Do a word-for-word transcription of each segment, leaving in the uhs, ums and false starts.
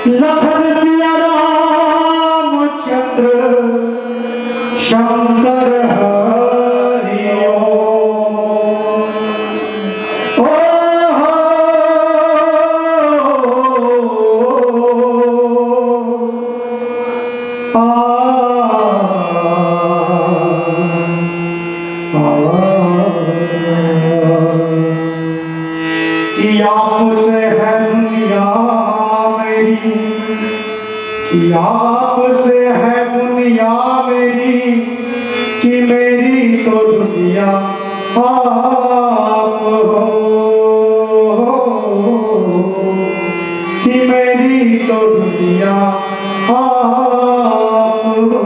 लखन सिया रामचंद्र शंकर हरि ओम। ओ हो, आ, आ, कि आपसे है दुनिया मेरी, कि आपसे है दुनिया मेरी, कि मेरी तो दुनिया आप हो, कि मेरी तो दुनिया आप हो।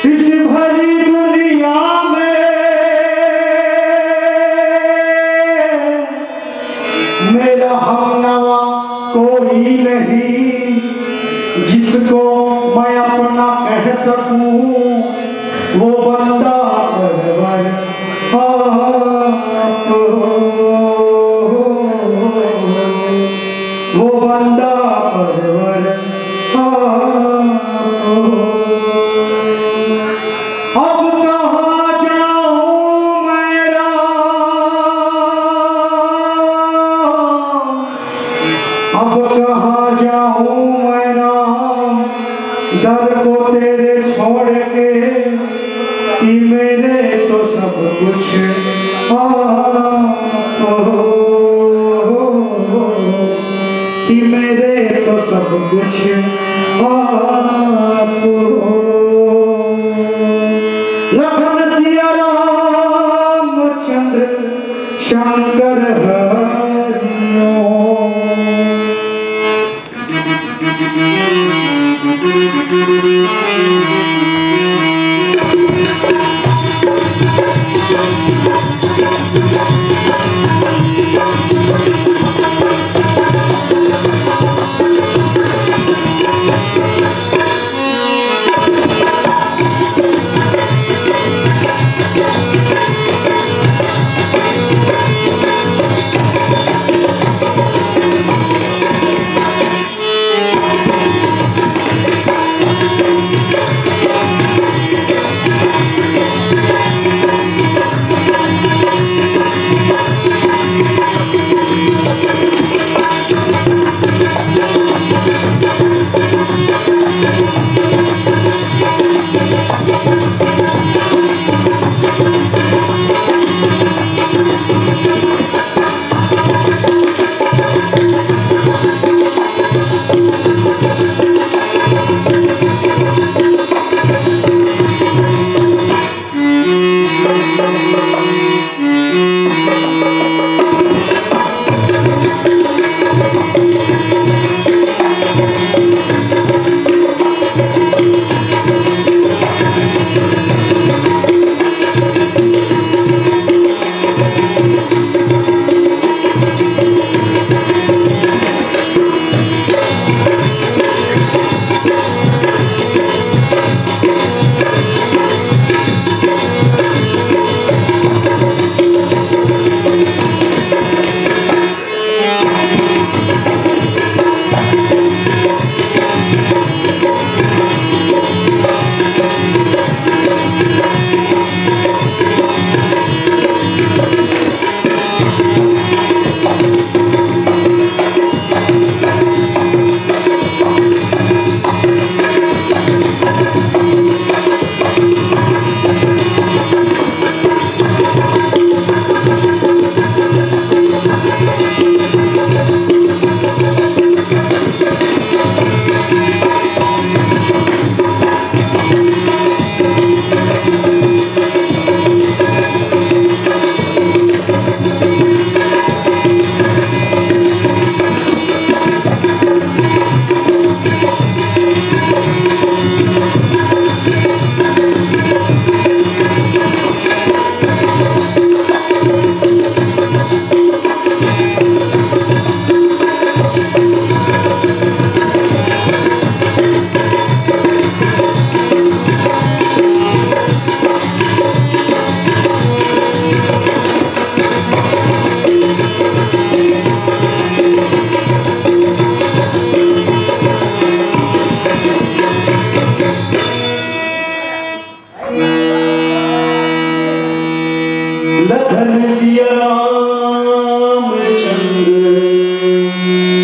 इस भरी दुनिया में मेरा हमनवा कोई नहीं, जिसको मैं अपना कह सकूं, वो बंदा परवर आप हो, वो बंदा परवर आप हो। अब कहाँ जाऊं मैं राम, अब कहाँ जाऊं मैं राम, दर को तेरे छोड़ के, कि मेरे तो सब कुछ आप हो, कि मेरे तो सब कुछ आप हो। लखन सिया रामचंद्र शंकर हरि ओम।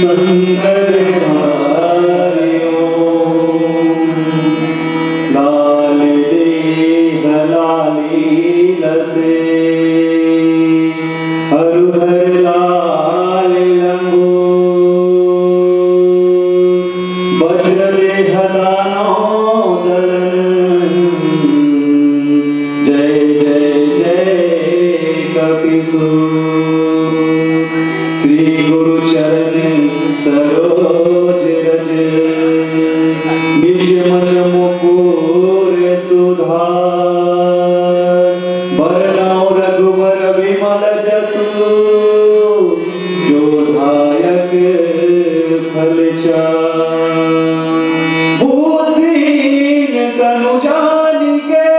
शंकर हरि ओम। लाल देह लाली लसे, हरु हर लाल लंगो, वज्र देह दानव दलन। जय जय जय कपिसु। श्री गुरु चरण सरोज रज, निज मन मुकुर सुधार। बरनउँ रघुबर विमल जसु, जो दायक फल चार। बुद्धिहीन तनु जानिके,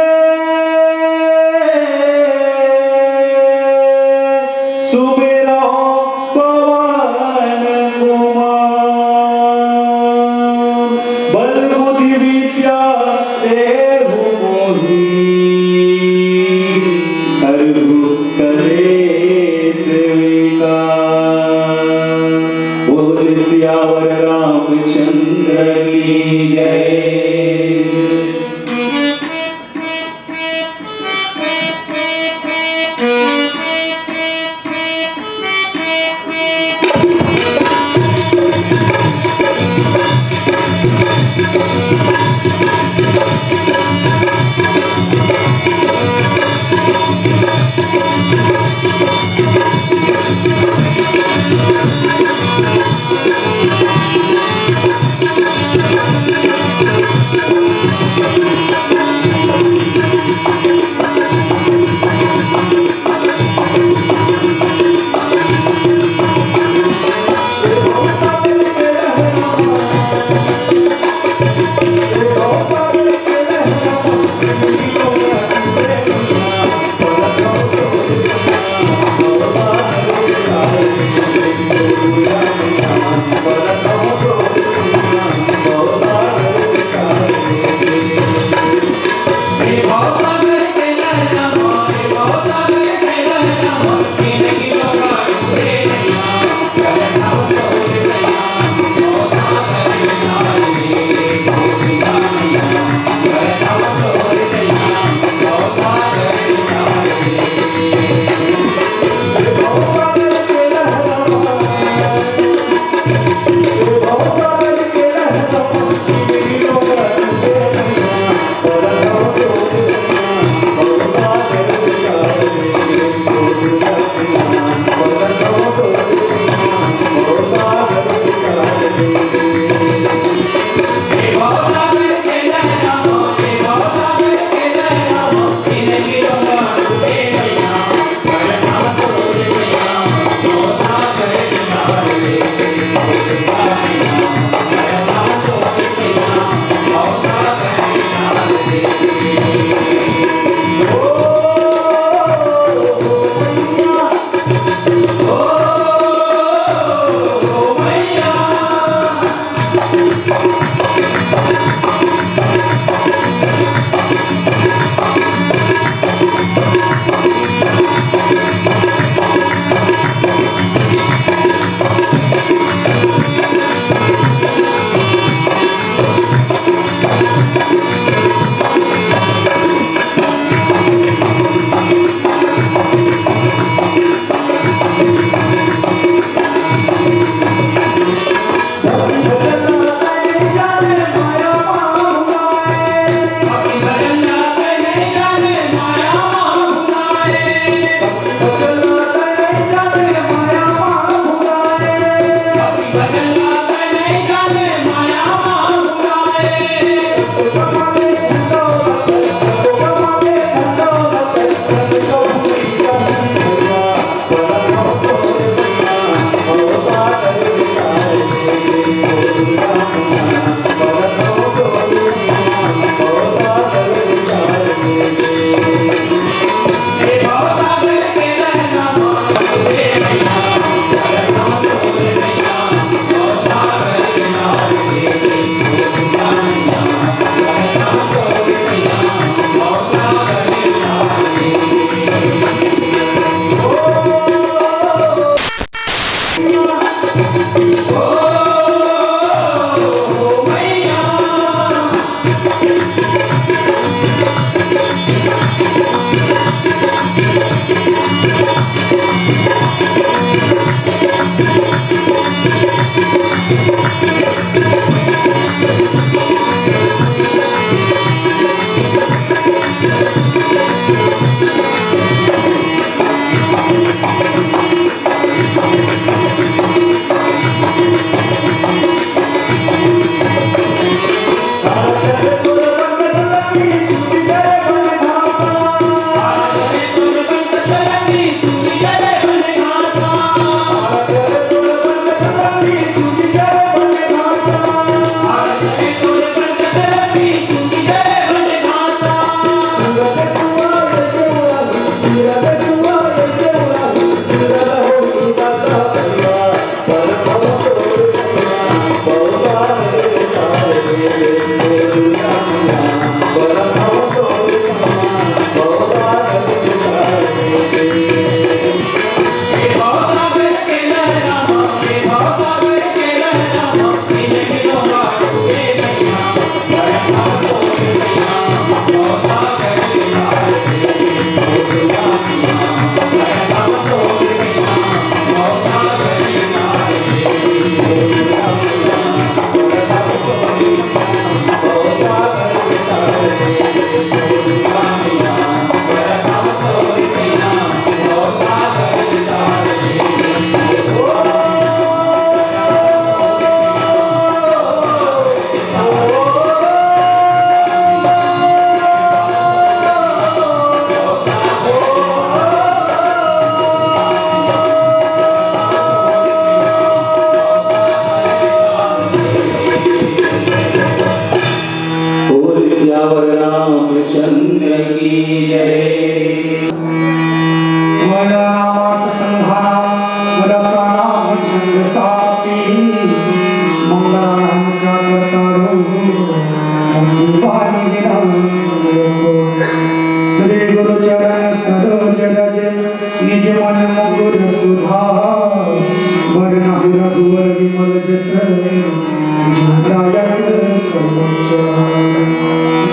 सुमिरउँ पवन कुमार। बल बुद्धि विद्या देहु मोहि, हरहु कलेस विकार। बोल सियावर रामचंद्र की जय।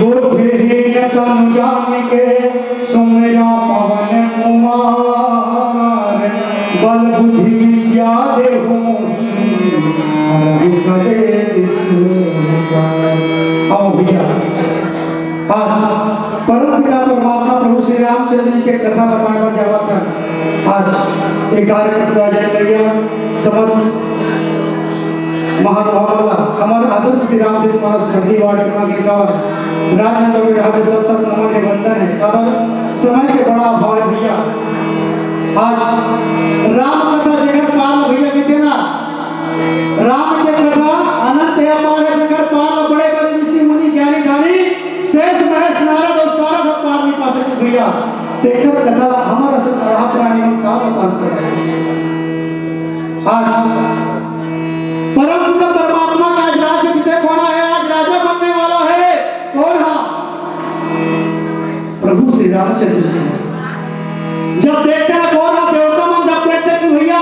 बुद्धिहीन तनु जानिके सुमिरौं पवन कुमार, बल बुद्धि विद्या देहु मोहि, हरहु कलेस विकार। अब भैया, आज परम पिता परमात्मा प्रभु श्री रामचंद्र जी के कथा बताए बर जावत हन। आज ये कार्यक्रम का आयोजन करिया समस्त महानुभाव वाला हमर आदर्श श्री रामचंद्र मानस हरदी वार्ड क्रमांक इक्यावन राजनंदगांव के साथ साथ नमन है, वंदन है। काबर समय के बड़ा अभाव है भैया। आज राम कथा जेकर पार भैया कहते ना, राम के कथा अनंत है, अपार है, जेकर पार बड़े बड़े ऋषि मुनि ज्ञानी दानी शेष महेश नारद और सारद पार नहीं पा सके भैया। तेकर कथा ला हमर असन अड़हा प्राणी मन का बता सके। आज परम पिता परमात्मा का आज राज्य अभिषेक होना है, आज राजा बनने वाला है। कौन हा? प्रभु श्री रामचंद्र जी। जब देखते ना कौन हा देवता मन, जब देखते कि भैया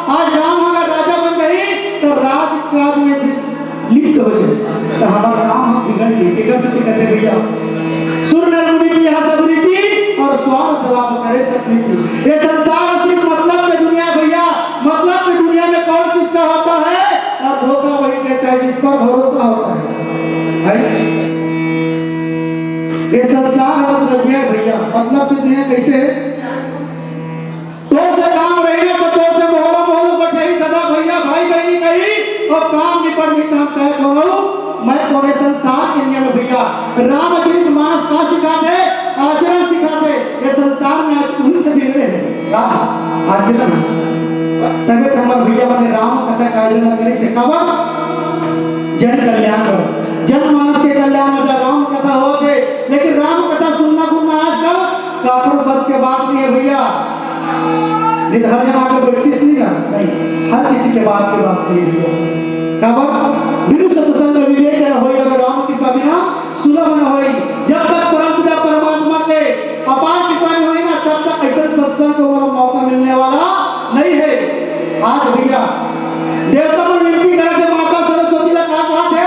आज राम अगर राजा बन गई तो राजकाज में फिर लिप्त हो जाए, तो हमारा काम हम बिगड़ गए। तेकर से कहते भैया, सुर नर मुनि की यह सब रीति और स्वार्थ लाभ करे सब प्रीति। ये संसार सिर्फ मतलब की दुनिया है भैया, मतलब की दुनिया में कौन किसका होता है और धोखा वही कहता है जिस पर भरोसा होता है। है? ये संसार और दुनिया है भैया, मतलब की दुनिया कैसे है? तो से काम रही ना तो, तो से मोहल्ला मोहल्ला बैठे ही दादा भैया भाई बहनी कही और काम निपट नहीं काम तय करो। मैं कोरे संसार के नियम भैया, रामचरित मानस का सिखा दे, आचरण सिखा दे। ये संसार में आज उन्हीं से बिगड़े हैं। का आचरण। तबे तो हमारे भैया बने राम कथा का आयोजन करे से काबर? जन कल्याण बर, जनमानस के कल्याण में राम कथा होत हे। लेकिन राम कथा सुनना घूमना आजकल काकरो बस के बात नहीं है भैया। नहीं तो हर जना आके बैठिस नहीं ना, नहीं, हर किसी के बात के बात नहीं भैया। काबर? बिनु सत्संग विवेक न होई, अगर राम कृपा बिना सुलभ न होई। जब तक परम पिता परमात्मा के अपार कृपा नहीं होई ना, तब तक ऐसा सत्संग को वाला मौका मिलने वाला नहीं है। आज भैया देवता मन विनती करे थे माता सरस्वती ला, का कहा थे,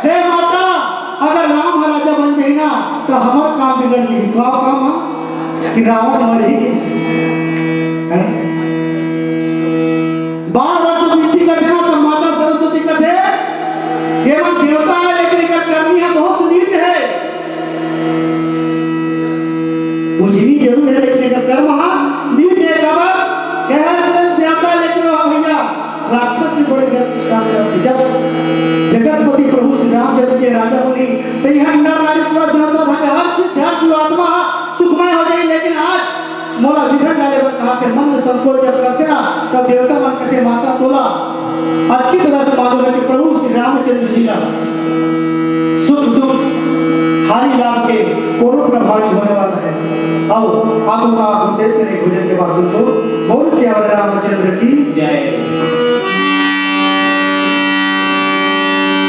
"हे माता, अगर राम ह राजा बन जाही ना, तो हमर काम बिगड़ जाही।" का काम ह? कि रावण मर ही नहीं। हैं? बार बार जो विनती करते ना, तो माता सरस्वती कहते, "ये मन देवता है, लेकिन एकर करनी है बहुत नीच है।" पूजनी जरूर है, लेकिन एकर कर्म हा नीच है। काबर? कहे देवता, लेकिन वो भैया राक्षस भी बड़े गलत काम करते। जब जगतपति प्रभु श्री रामचंद्र के राजा बनी, तो यहाँ नर नारी पूरा देवता था, हर चीज, हर जीवात्मा सुखमय हो जाए। लेकिन आज मोला विघ्न डाले बर कहा के मन में संकोच जब करते ना, तब देवता मन कहते, "माता तोला अच्छी तरह से मालूम है कि प्रभु श्री रामचंद्र जी का सुख दुख हानि लाभ के कोनो प्रभाव नहीं होने वाला है। आओ, आगू का आगू दे तेरे भोजन के बाद सुन लो।" बोल सियावर रामचंद्र की जय।